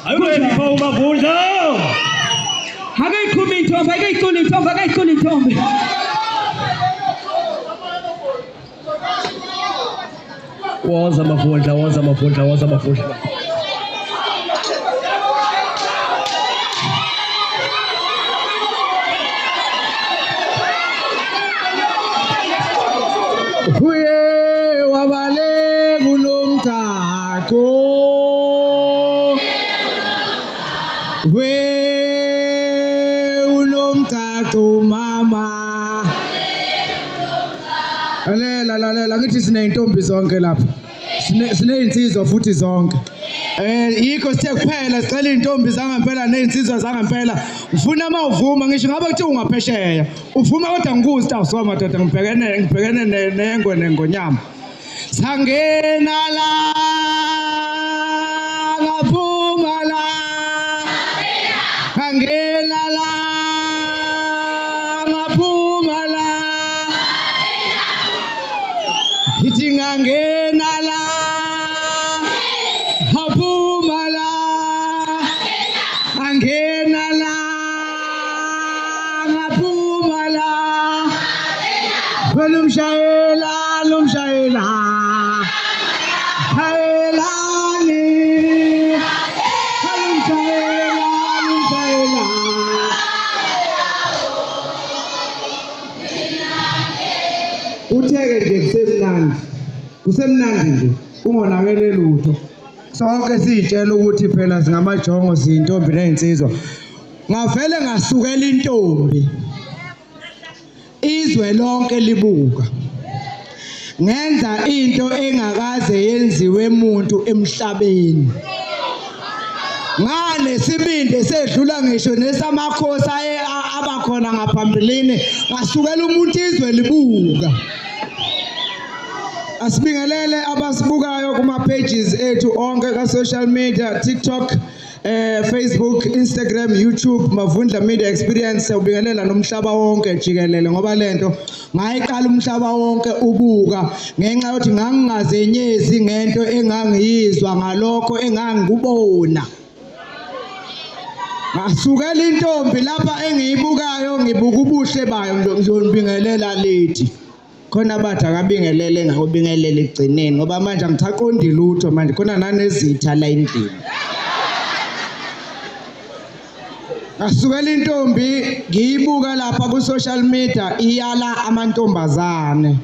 Are you ready for Mavundla? Akayiqhumi intombi, akayiqhuli intombi, akayiqhuli intombi. Woza Mavundla, woza Mavundla, woza Mavundla. Uye wabaleka unomthako. We unomthako mama. Lalela lalela ngithi sineyintombi zonke lapha. Sineyinsizwa futhi zonke. Yikho sithe kuphela sicela intombi zangempela nezinsizwa zangempela. Ufuna mawuvuma ngisho ngabe kuthiwa ungaphesheya. Uvuma kodwa ngikuzi awusuka madoda ngibhekene nengwe nengonyama. Sangena la ngaphuma la. Ngangena la ngaphuma la. Ngithi ngangena la ngaphuma la. Angena la ngaphuma la. Lumshayela lumshayela. Hayelani. Lumshayela lumshayela. Utheke nje kusemnandi. Kusemnandi nje kungonakele lutho. Sonke siyitshela ukuthi phela singamajongo siyintombi nezinsizwa. Ngavele ngasukela intombi. Izwe lonke libuka. Ngenza into engakaze yenziwe umuntu emhlabeni. Nganesibindi sedlula ngisho nesamakhosi aye abakhona ngaphambilini, ngasukela umuntu izwe libuka. Asibingelele abasibukayo kuma pages ethu onke ka social media, TikTok, Facebook, Instagram, YouTube, Mavundla Media Experience. Siyabingelela nomhlaba wonke jikelele ngoba lento ngayiqala umhlaba wonke ubuka ngenxa yokuthi ngangingazenyezi ngento engangiyizwa ngalokho engangikubona. Ngasukela intombi lapha engiyibukayo ngibuka ubuhle bayo ngizonibingelela lethi. Khona bathi akabingelele ngakubingelela ekugcineni ngoba manje angisaqondi lutho manje khona nanezitha la endlini. Ngasukela intombi ngiyibuka lapha ku social media iyala amantombazane.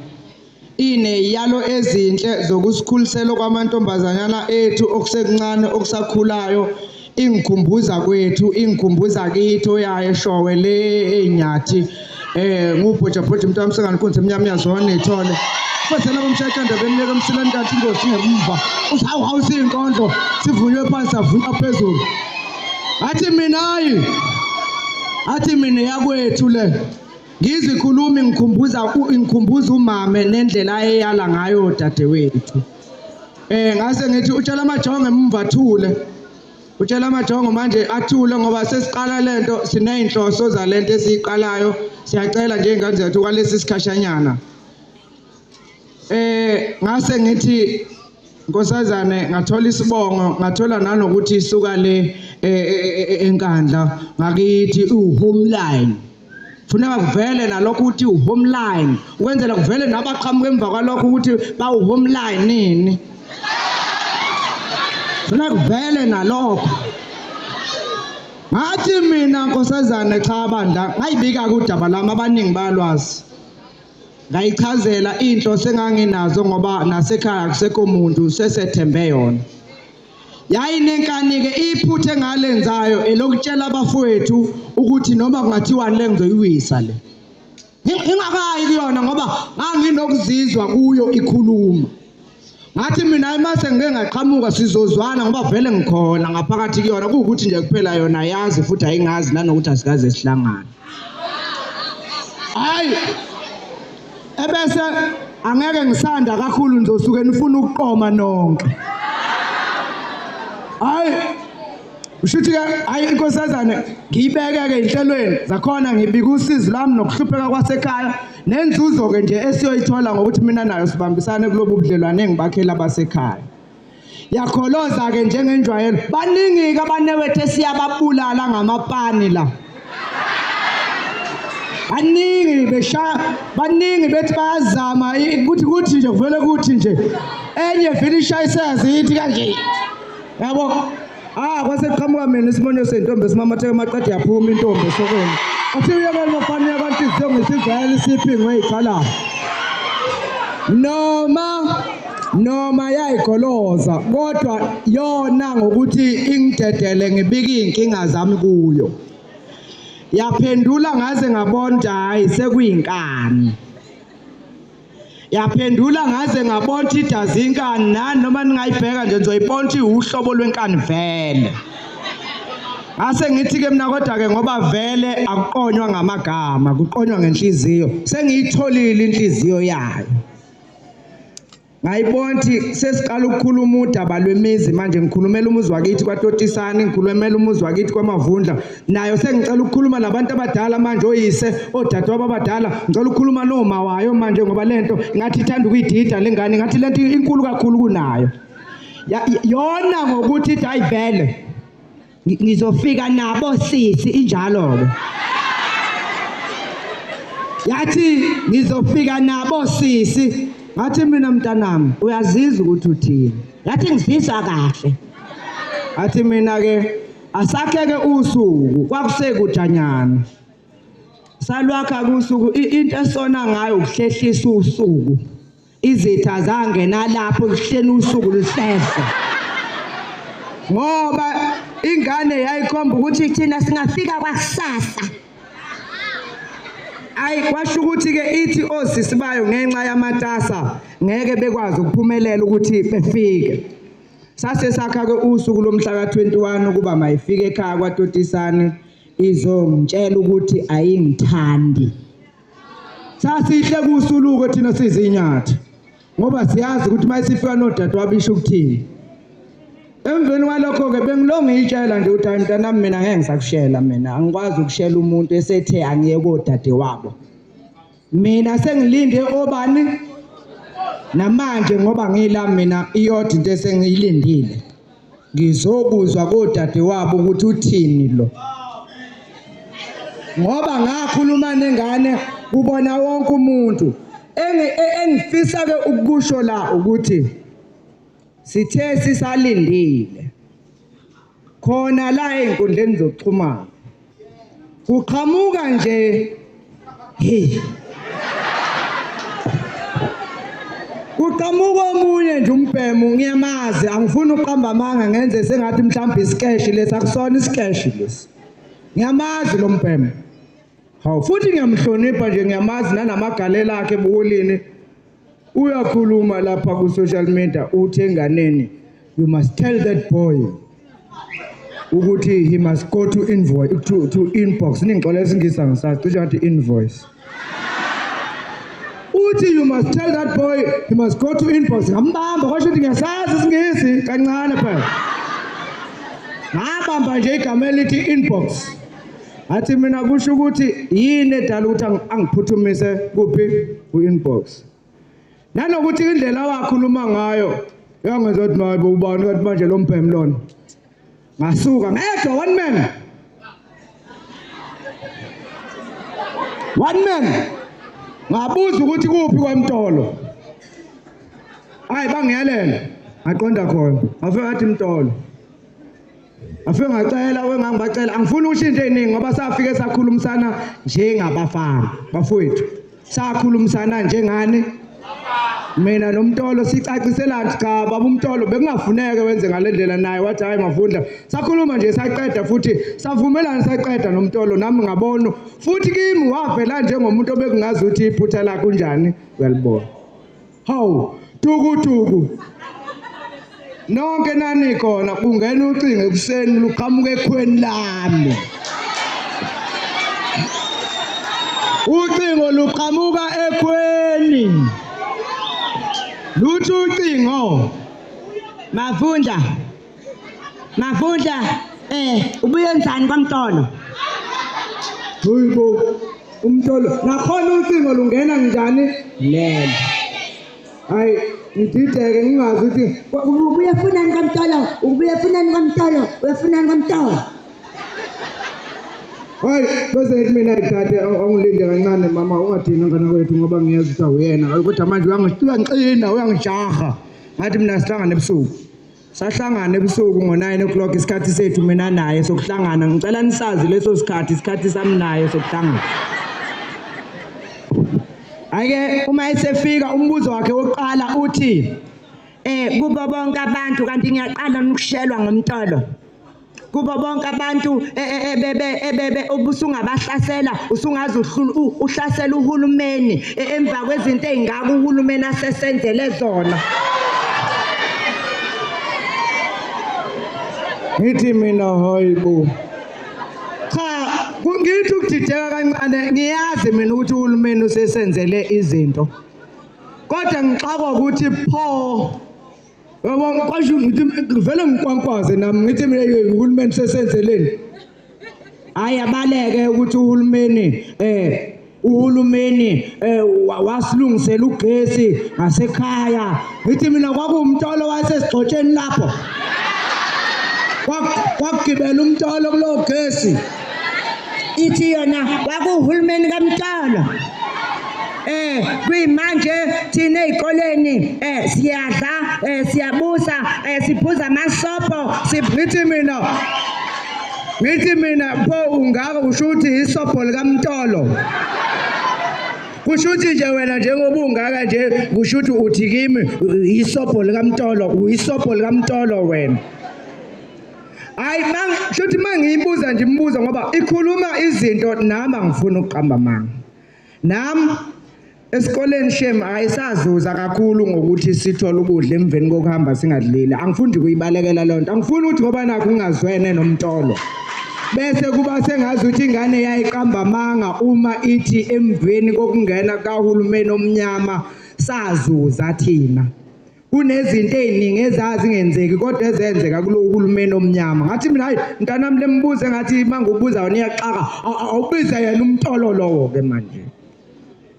Ineyalo ezinhle zokusikhulisela kwamantombazanyana ethu okusekuncane okusakhulayo, ingikhumbuza kwethu, ingikhumbuza kithi oyaye eshowe le enyathi. Ngubhojabhoja umuntu wamsangana inkunzi emnyama yazona ithole. Fazela bomshayikanda bemnyaka emsileni kanti ingozi ngemva. Usawu hawu siyinkondlo sivunywe phansi savunywa phezulu. Athi mina hayi. Athi mina yakwethu le. Ngizikhulumi ngikhumbuza umame nendlela ayeyala ngayo dadewethu. Ngase ngithi utshela amajongo emva thule. Utshela amajongo manje athule ngoba sesiqala lento sineyinhloso zalento esiyiqalayo. Siyacela nje ingane zethu kwalesi sikhashanyana. Ngase ngithi nkosazane ngathola isibongo ngathola nanokuthi isuka le enkandla ngakithi uhomeline. Funeka kuvele nalokho ukuthi uhomeline ukwenzela kuvele nabaqhamuka emva kwalokho ukuthi bawuhomeline nini. Funeka kuvele nalokho. Ngathi mina nkosazane cha bandla ngayibika kudaba lami abaningi bayalwazi. Ngayichazela inhloso enganginazo ngoba nasekhaya kusekho umuntu sesethembe yona. Yayinenkani ke iphuthe engalenzayo elokutshela abafowethu ukuthi noma kungathiwa le ngizoyiwisa le. Ingakayi kuyona ngoba nganginokuzizwa kuyo ikhuluma. Ngathi mina mase ngike ngaqhamuka sizozwana ngoba vele ngikhona ngaphakathi kuyona kuwukuthi nje kuphela yona yazi futhi ayingazi nanokuthi asikaze sihlangane. Hayi ebese angeke ngisanda kakhulu ngizosuke nifuna ukuqoma nonke. Hayi ushuthi ke hayi inkosazane ngiyibeke ke inhlelweni zakhona ngibika usizi lami nokuhlupheka kwasekhaya nenzuzo ke nje esiyoyithola ngokuthi mina nayo sibambisane kulobu budlelwane engibakhela basekhaya. Yakholoza ke njengenjwayelo. Baningi ke abanewethu esiyababulala ngamapani la. Baningi beshaya, baningi bethi bayazama ukuthi nje kuvele kuthi nje enye vele ishayiseza ithi kanje. Yabo? Ah, kwase qhamuka mina isimonyo sentombi esimamatheka maqede yaphuma intombi esokweni. Athi uyekela mafana yakwanhliziyo ngesivele isiphingwe ezikhala. Noma yayigoloza kodwa yona ngokuthi ingidedele ngibike inkinga zami kuyo. Yaphendula ngaze ngabona hayi sekuyinkani. Yaphendula ngaze ngabona idazi inkani nani noma ningayibheka nje nizoyibona uhlobo lwenkani vele. Ase ngithi ke mina kodwa ke ngoba vele akuqonywa ngamagama, kuqonywa ngenhliziyo. Sengiyitholile inhliziyo yayo. Ngayibona ukuthi sesiqala ukukhuluma udaba lwemizi manje, ngikhulumela umuzi wakithi kwaTotisani, ngikhulumela umuzi wakithi kwaMavundla. Nayo sengicela ukukhuluma nabantu abadala manje, oyise, odadewabo abadala, ngicela ukukhuluma noma wayo manje ngoba lento ngathi ithanda ukuyidida lengane, ngathi lento inkulu kakhulu kunayo. Yona ngokuthi ithi hayi vele ngizofika nabo sisi, injalo ke. Yathi ngizofika nabo sisi. Ngathi mina mntanami uyazizwa ukuthi uthini? Yathi ngizizwa kahle. Athi mina ke asakheke usuku kwakusekujanyana. Salwakha kusuku into esona ngayo ukuhlehlisa usuku. Izitha zangena lapho kuhleni usuku luhlehle. Ngoba ingane yayikhomba ukuthi thina singafika kwakusasa. Ayi kwasho ukuthi ke ithi osisi bayo ngenxa yamatasa ngeke bekwazi ukuphumelela ukuthi befike. Sase sakha ke usuku lomhla ka21 ukuba mayifike ekhaya kwaTotisani izongitshela ukuthi ayingithandi. Sasihle kusuluko thina sizinyathi ngoba siyazi ukuthi mayisifika nodadewabo isho ukuthini. Emveni kwalokho ke bengilongiyitshela nje ukuthi hayi mntanami mina ngeke ngisakushela, mina angikwazi ukushela umuntu esethe angiye kodadewabo. Mina sengilinde obani namanje ngoba ngila mina iyodwa into esengiyilindile. Ngizokuzwa kodadewabo ukuthi uthini lo. Ngoba ngakhuluma nengane kubona wonke umuntu. Engifisa ke ukusho la ukuthi sithe sisalindile khona la einkundleni zokuxhumana kuqhamuka nje hey kuqhamuka omunye nje umbhemu, ngiyamazi, angifuni ukuqamba amanga ngenze sengathi mhlawumbe isikeshi lesi, akusona isikeshi lesi. Ngiyamazi lo mbhemu. Hawu futhi ngiyamhlonipha nje, ngiyamazi nanamagalela akhe ebuholini. Uyakhuluma lapha ku social media uthi enganeni you must tell that boy ukuthi he must go to invoice to inbox. Ningixolela isingisi angisazi, cishe ngathi invoice. Uthi you must tell that boy he must go to inbox. Ngambamba kwasho ukuthi ngiyasazi isingisi kancane phela. Ngabamba nje igama elithi inbox. Athi mina kusho ukuthi yini edala ukuthi angiphuthumise kuphi ku inbox. Nanokuthi indlela wakhuluma ngayo yangenza ukuthi mayibo ubani kanti manje lo mbhemu lona. Ngasuka ngedwa one man. One man. Ngabuza ukuthi kuphi kwaMtolo. Hayi bangiyalela. Ngaqonda khona. Ngafika ngathi Mtolo. Ngafika ngacela wengangibacela angifuni ukusho into eziningi ngoba safike sakhulumisana njengabafana bafowethu. Sakhulumisana njengani? Mina noMtolo sicaciselana cha baba uMtolo bekungafuneke wenze ngalendlela naye wathi hayi Mavundla. Sakhuluma nje saqeda futhi savumelana saqeda noMtolo nami ngabona futhi kimi wavela njengomuntu obekungazi ukuthi iphutha lakhe unjani uyalibona. Hawu tukutuku nonke nani khona kungena ucingo ekuseni luqhamuka ekhweni lami. Ucingo luqhamuka ekhweni. Luthi ucingo Mavundla, Mavundla, ubuyenzani kwaMtolo? Hayibo uMtolo nakhona ucingo lungena njani? Lele. Hayi Ngidideke ngingazi ukuthi Ubuyafunani kaMtolo? Ubuyafunani kaMtolo? Uyafunani kaMtolo? Hayi, bese ngithi mina dade awungilinde kancane mama, ungadinwa ngane kwethu ngoba ngiyazi ukuthi awuyena. Kodwa manje uyangixina, uyangijaha. Ngathi mina sihlangane ebusuku. Sahlangana ebusuku ngo-9 o'clock, isikhathi sethu mina naye sokuhlangana. Ngicela nisazi leso sikhathi, isikhathi sami naye sokuhlangana. Hhayi-ke uma esefika umbuzo wakhe wokuqala uthi, Kubo bonke abantu, kanti ngiyaqala ukushelwa ngoMtolo. Kubo bonke abantu ubusungabahlasela, usungaze uhlasele uhulumeni emva kwezinto ey'ngaka uhulumeni asesenzele zona. Ngithi mina hayi bo. Cha, ngithi ukudideka kancane, ngiyazi mina ukuthi uhulumeni usesenzele izinto. Kodwa ngixakwa ukuthi pho yabo ngisho ngithi ngivele ngikwankwaze nami ngithi mina uhulumeni usesenzeleni. Hayi abaleke ukuthi uhulumeni uhulumeni wasilungisela ugesi ngasekhaya. Ngithi mina kwakuwumtolo wasesigxotsheni lapho. Kwakugibela umtolo kulowo gesi. Ithi yona kwakuwuhulumeni kaMtolo. Kuyimanje thina ey'koleni siyadla, siyabusa, siphuza amasobho, Ngithi mina pho ungaka usho ukuthi isobho likaMtolo. Kusho ukuthi nje wena njengoba ungaka nje kusho ukuthi uthi kimi isobho likaMtolo, uyisobho likaMtolo wena. Hayi kusho ukuthi mangiyibuza nje imibuzo ngoba ikhuluma izinto nami angifuni ukuqamba amanga. Nami esikoleni shem ayisazuza kakhulu ngokuthi sithole ukudla emveni kokuhamba singadlile. Angifuni ukuyibalekela leyo nto. Angifuni ukuthi ngoba nakho ngingazwene noMtolo. Bese kuba sengazi ukuthi ingane yayiqamba amanga uma ithi emveni kokungena kahulumeni omnyama sazuza thina. Kunezinto eziningi ezazingenzeki kodwa ezenzeka kulo hulumeni omnyama. Ngathi mina hayi mntanami lembuzo engathi mangubuza wena iyaxaka, awubize yena uMtolo lowo ke manje.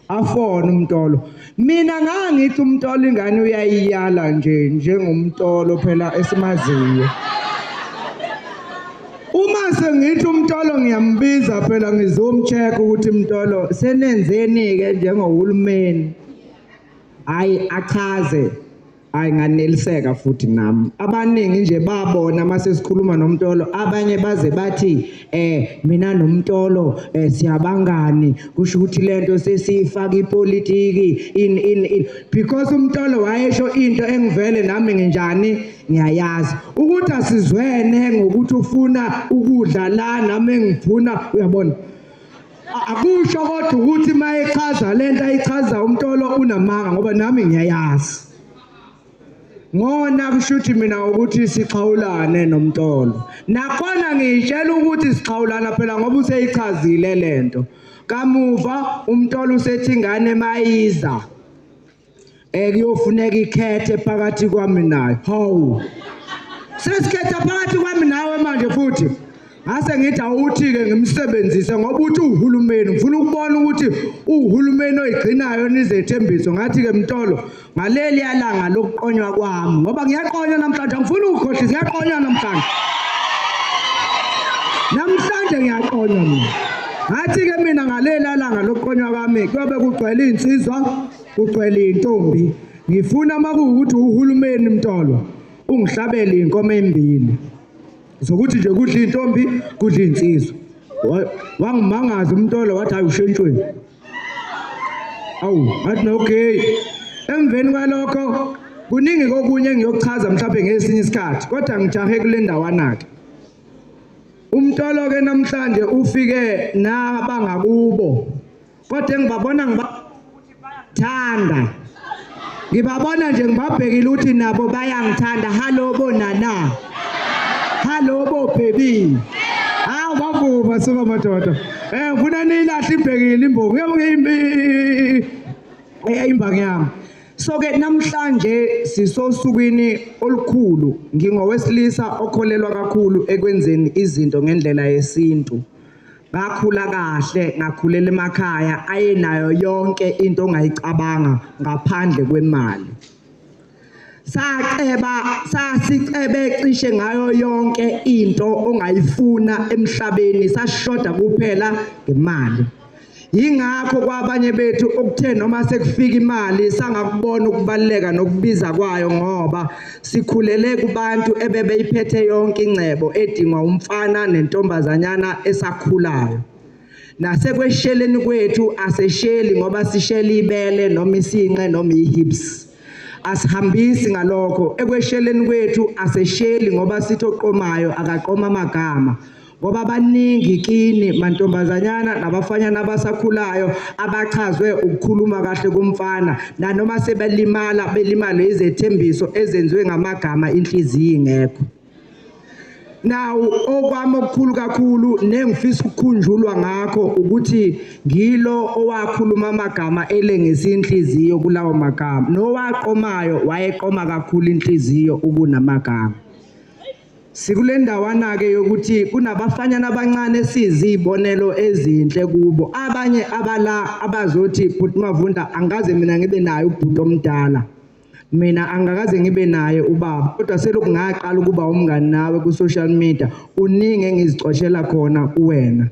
Afona uMtolo. Mina ngangithi uMtolo ingane uyayiyala nje njengomtolo phela esimaziyo. Uma sengithi uMtolo ngiyambiza phela ngizomcheck ukuthi Mtolo senenzeni ke njengohulumeni. Hayi achaze. Hayi nganeliseka futhi nami. Abaningi nje babona mase sikhuluma noMtolo, abanye baze bathi mina noMtolo siyabangani, kusho ukuthi lento sesifaka ipolitiki in because uMtolo wayesho into engivele nami nginjani ngiyayazi ukuthi asizwene ngokuthi ufuna ukudla la nami engifuna, uyabona. Akusho kodwa ukuthi mayechaza lento ayichaza uMtolo unamanga ngoba nami ngiyayazi. Ngona kusho ukuthi mina ukuthi sixhawulane noMtolo. Nakhona ngiyitshela ukuthi sixhawulana phela ngoba useyichazile lento. Kamuva uMtolo usethi ingane mayiza kuyofuneka ikhethe phakathi kwami naye. Hawu. Sesikhetha phakathi kwami nawe manje futhi. Ngase ngithi awuthi ke ngimsebenzise ngoba uthi uhulumeni, ngifuna ukubona ukuthi uhulumeni oyigcinayo nizethembiso. Ngathi ke Mtolo ngaleli yalanga lokuqonywa kwami ngoba ngiyaqonywa namhlanje, angifuni ukukhohlisa, ngiyaqonywa namhlanje. Namhlanje ngiyaqonywa mina. Ngathi ke mina ngaleli langa lokuqonywa kwami kuyobe kugcwele insizwa, kugcwele intombi. Ngifuna makuwukuthi uhulumeni Mtolo ungihlabele inkomo embili. Zokuthi nje kudla intombi, kudla insizwa. Wangimangaza uMtolo wathi hayi ushentshweni. Awu, ngathi okay. Emveni kwalokho kuningi kokunye engiyokuchaza mhlawumbe ngesinye isikhathi, kodwa ngijahe kule ndawana ke. Umtolo ke namhlanje ufike nabangakubo. Kodwa engibabona ngibathanda. Ngibabona nje ngibabhekile ukuthi nabo bayangithanda. Hello bonana. Hello bo baby. Hawu bavuba suka madoda. Ngifuna nilahle ibhekile imbongi. Imbangi yami. So ke namhlanje sisosukwini olukhulu. Ngingowesilisa okholelwa kakhulu ekwenzeni izinto ngendlela yesintu. Ngakhula kahle, ngakhulela emakhaya ayenayo yonke into ongayicabanga ngaphandle kwemali. Saceba, sasicebe cishe ngayo yonke into ongayifuna emhlabeni, sashoda kuphela ngemali. Yingakho kwabanye bethu okuthe noma sekufika imali sangakubona ukubaluleka nokubiza kwayo, ngoba sikhulele kubantu ebebeyiphethe yonke ingcebo edingwa umfana nentombazanyana esakhulayo. Nasekwesheleni kwethu asesheli ngoba sishela ibele noma isinqe noma ihips. Asihambisi ngalokho. Ekwesheleni kwethu asesheli ngoba sithi oqomayo akaqoma amagama. Ngoba baningi kini mantombazanyana nabafanyana abasakhulayo abachazwe ukukhuluma kahle kumfana, nanoma sebelimala belimale izethembiso ezenziwe ngamagama inhliziyo ingekho. Now okwami okukhulu kakhulu nengifisa ukukhunjulwa ngakho ukuthi ngilo owakhuluma amagama elengisa inhliziyo kulawo magama, nowaqomayo wayeqoma kakhulu inhliziyo ukunamagama. Sikule ndawana-ke yokuthi kunabafanyana abancane sizibonelo ezinhle kubo. Abanye abala abazothi Bhuti Mavundla angikaze mina ngibe naye ubhuti omdala, mina angikaze ngibe naye ubaba, kodwa selokhu ngaqala ukuba umngani nawe ku-social media kuningi engizicoshela khona kuwena.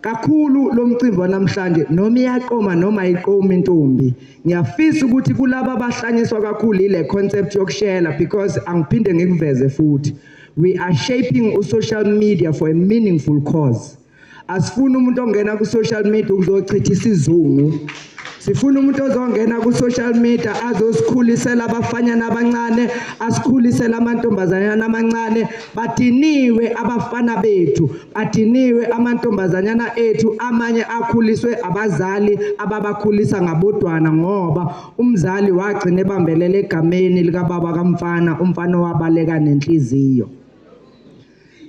Kakhulu lo mcimbi wanamhlanje noma iyaqoma noma ayiqomi intombi, ngiyafisa ukuthi kulaba abahlanyiswa kakhulu ile concept yokushela, because angiphinde ngikuveze futhi, we are shaping u-social media for a meaningful cause. Asifuni umuntu ongena ku-social media ukuzochitha isizungu. Sifuna umuntu ozongena ku-social media azosikhulisela abafanyana abancane, asikhulisele amantombazanyana amancane. Badiniwe abafana bethu, badiniwe amantombazanyana ethu, amanye akhuliswe abazali ababakhulisa ngabodwana, ngoba umzali wagcina ebambelele egameni likababa kamfana, umfana owabaleka nenhliziyo.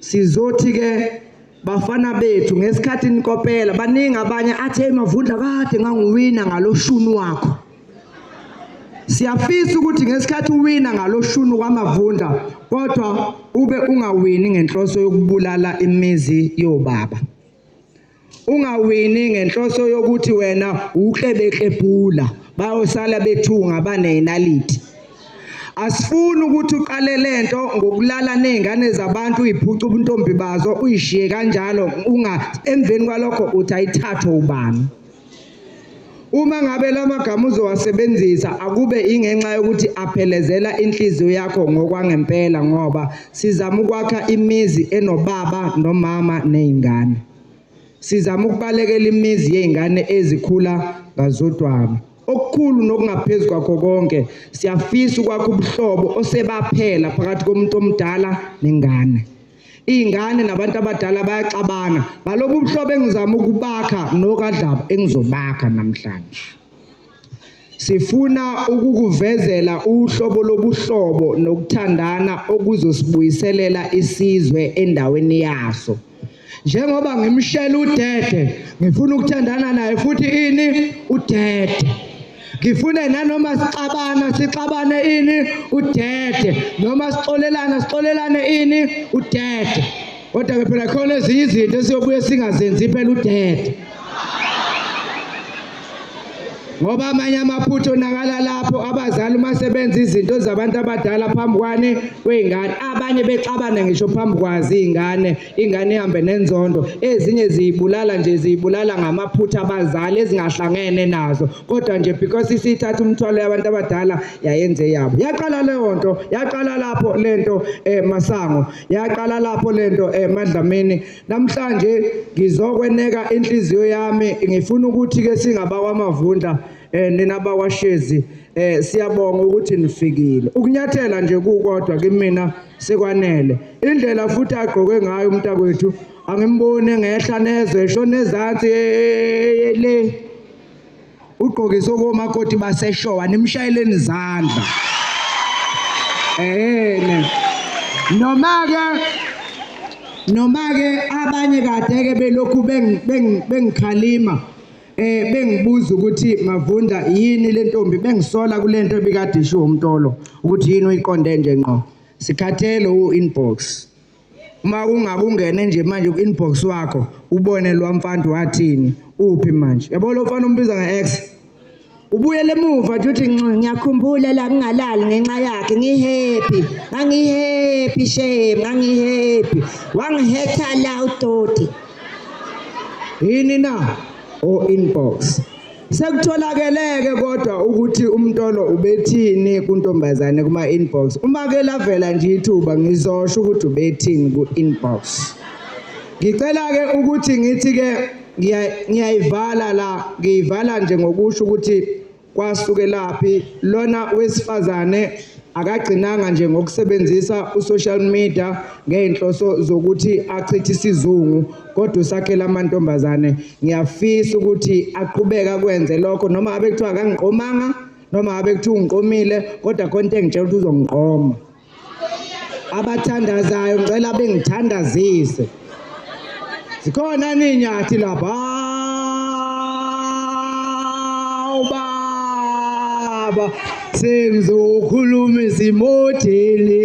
Sizothi ke bafana bethu ngesikhathi nikopela, baningi abanye athi hey Mavundla kade ngangiwina ngaloshuni wakho. Siyafisa ukuthi ngesikhathi uwina ngaloshuni kwaMavundla kodwa ube ungawini ngenhloso yokubulala imizi yobaba, ungawini ngenhloso yokuthi wena uklebeklephula bayosala bethunga banenaliti. Asifuni ukuthi uqale lento ngokulala nezingane zabantu uyiphuca ubuntombi bazo uyishiye kanjalo, unga emveni kwalokho uthi ayithathwe ubani. Uma ngabe lamagama uzowasebenzisa akube ingenxa yokuthi aphelezela inhliziyo yakho ngokwangempela, ngoba sizama ukwakha imizi enobaba nomama nezingane. Sizama ukubalekela imizi yezingane ezikhula ngazodwana. Okukhulu nokungaphezulu kwakho konke, siyafisa ukwakha ubuhlobo osebaphela phakathi komuntu omdala nengane. Iy'ngane nabantu abadala bayaxabana ngalobu buhlobo engizama ukubakha noKaDlaba engizobakha namhlanje. Sifuna ukukuvezela uhlobo lobuhlobo nokuthandana okuzosibuyiselela isizwe endaweni yaso. Njengoba ngimshela uDede, ngifuna ukuthandana naye futhi ini uDede. Ngifune nanoma sixabana sixabane ini uDede, noma sixolelana sixolelane ini uDede. Kodwa ke phela khona ezinye izinto esiyobuye singazenzi phela uDede, ngoba amanye amaphutha onakala lapho abazali uma sebenza izinto zabantu abadala phambi kwani kwey'ngane, abanye bexabana ngisho phambi kwazo iy'ngane, ingane ihambe nenzondo, ezinye ziyibulala nje, ziyibulala ngamaphutha abazali ezingahlangene nazo, kodwa nje because isithatha umthwalo yabantu abadala yayenze yabo. Yaqala leyo nto, yaqala lapho lento Masango, yaqala lapho lento Madlamini. Namhlanje ngizokweneka inhliziyo yami, ngifuna ukuthi ke singabakwaMavundla nina bakwaShezi siyabonga ukuthi nifikile. Ukunyathela nje kukodwa kimina sekwanele. Indlela futhi agqoke ngayo umntakwethu angimboni ngehla nezwe eshona ezansi le, ugqokise okomakoti baseshowa, nimshayeleni izandla. Noma ke abanye kade ke belokhu bengikhalima bengibuza ukuthi Mavundla yini le ntombi, bengisola kulento ebikade ishiwo umntolo ukuthi yini uyiqonde nje ngqo. Sikhathele u-inbox. Uma ungakungene nje manje ku-inbox wakho ubone lo mfana wathini, uphi manje. Yabo lo mfana umbiza nge-ex, Ubuyele emuva nje uthi Nxi, ngiyakhumbula la ngingalali ngenxa yakhe, ngihappy, ngangihappy shame, ngangihappy. Wangihetha la udoti. Yini na? O inbox. Sekutholakeleke kodwa ukuthi uMtolo ubethini kuntombazane kuma inbox. Uma ke lavela nje ithuba ngizosho ukuthi ubethini ku inbox. Ngicela ke ukuthi ngithi ke ngiyayivala la, ngiyivala nje ngokusho ukuthi kwasukelaphi lona wesifazane akagcinanga nje ngokusebenzisa usocial media ngeenhloso zokuthi achithe isizungu, kodwa usakhela amantombazane. Ngiyafisa ukuthi aqhubeke akwenze lokho, noma ngabe kuthiwa akangiqomanga, noma ngabe kuthiwa ungiqomile, kodwa khona into engitshela ukuthi uzongiqoma. Abathandazayo ngicela bengithandazise. Zikhona ninyathi lapha. Hawu baba, sengizokhuluma isimodeli.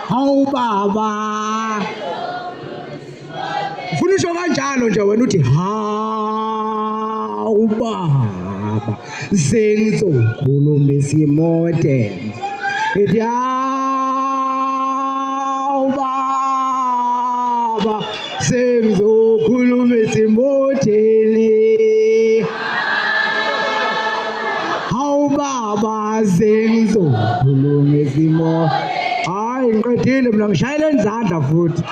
Hawu baba, ufuna usho kanjalo nje wena uthi hawu baba, sengizokhuluma isimodeli. Ithi hawu baba, sengizokhuluma isimodeli. Hawu baba, sengizokhuluma isimo. Hayi, ngiqedile mina, ngishayela izandla futhi.